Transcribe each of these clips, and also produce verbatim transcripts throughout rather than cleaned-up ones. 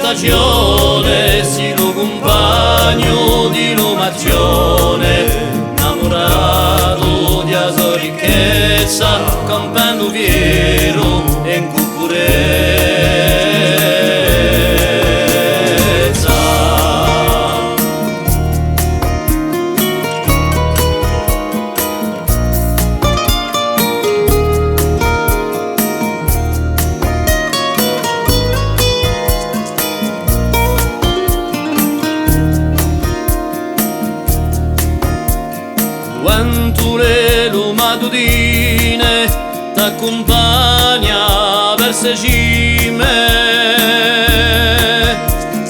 Passione, sì lu cumpagnu di lu Mazzione, innamuratu di a so ricchezza, campendu fieru è in cuccurezza. Quantu l'è lu matutine t'accumpagna versu e cime,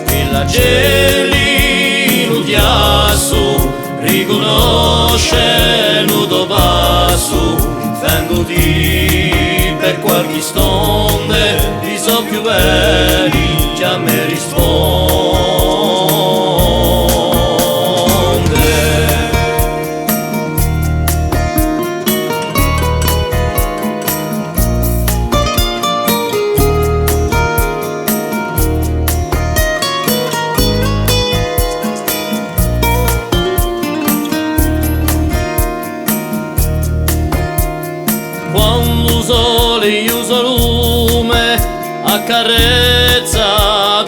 e l'acelli in u chjassu ricunnoscenu u to passu, fenduti per qualchi stonde i so più belli chjame e risponde. Quandu u sole in u so lume accarezza